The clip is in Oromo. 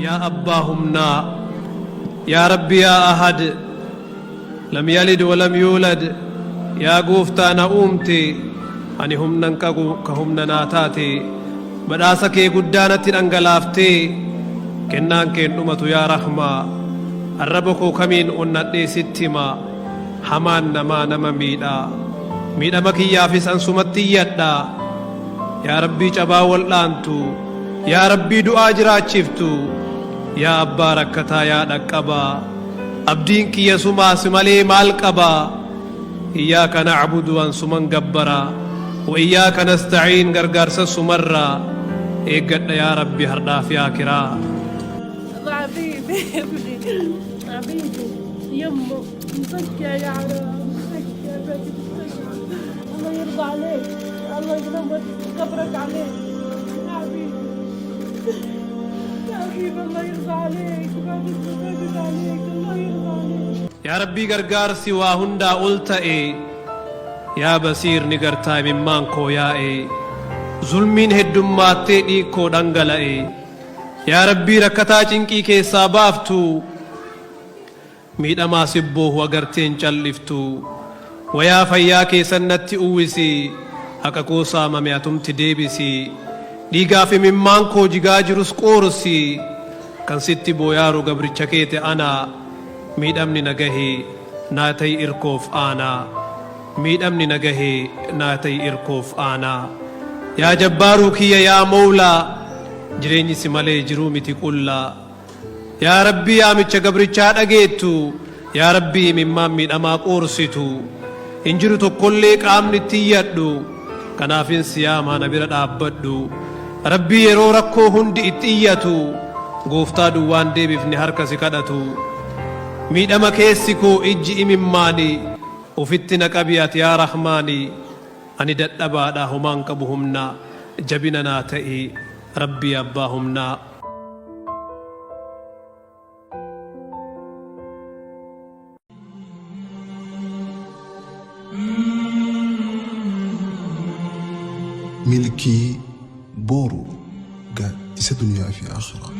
Yaa abbaa humnaa, yaa Rabbi, yaa Ahad, lam yalid walam yuulad, yaa gooftaa na uumte, ani humnan qabu ka humna naa taate, badhaasa kee guddaa natti dhangalaaftee, kennaan keen dhumatu yaa Rahmaa. Arraba koo kamiin onnadhee sitti hima? Hamaan namaa nama miidha, miidhama kiyyaafis ansumatti iyyadha. Yaa Rabbii cabaa wal'aantu, yaa Rabbii du'aa jiraachiftu, yaa abbaa rakkataa, yaa dhaqqabaa, abdiin kiyya sumaa, si malee maal qaba? Iyyaaka na'budu, ansuman gabbara, wa iyyaaka nasta'iin, gargaarsa sumarraa eeggadha yaa Rabbi hardhaa fi aakiraa. حبيبي ابني حبيبي يمه مسكر يا عرام، مسكر باقي مسكر. الله يرضى عليك، الله ينور قبرك عليك يا حبيبي، يا حبيبي، الله يرضى عليك، بعد بعد عليك، الله يرضى عليك. Yaa Rabbii gargaarsi waa hundaa ol ta'e, yaa Basiir, ni gartaa imimmaan koo yaa'e, zulmiin heddummaattee dhiig koo dhangala'e. Yaa Rabbii rakkataa cinqii keessaa baaftu, miidhamaa sibboohu agarteen calliftu, wayaa fayyaa keessan natti uwwisi, haqa koo saamame atumti deebisi, dhiigaaf imimmaan koo jigaa jirus qoorsi. Kan sitti booyaaru gabricha keete ana, miidhamni na gahe naa ta'i irkoof aanaa, miidhamni na gahe naa ta'i irkoof aanaa. Yaa Jabbaaruu kiyya, yaa Mawlaa, jireenyi si malee jiruu miti qullaa. Yaa Rabbii yaamicha gabrichaa dhageettu, yaa Rabbii imimmaan miidhamaa qoorsitu, hin jiru tokkollee qaamni itti iyyadhu, kanaafin si yaamaa, na bira dhaabbadhu. Rabbii yeroo rakkoo hundi itti iyyatu, gooftaa duwwaan deebifne harka si kadhatu, miidhama keessi koo ijji imimmaani, ufitti na qabi ati yaa Rahmaani. Ani dadhabaadha, homaan qabu humna, jabina naa ta'i Rabbii abbaa humnaa. Milkii Booruu, gaaddisa duniyaa fi akhiraa.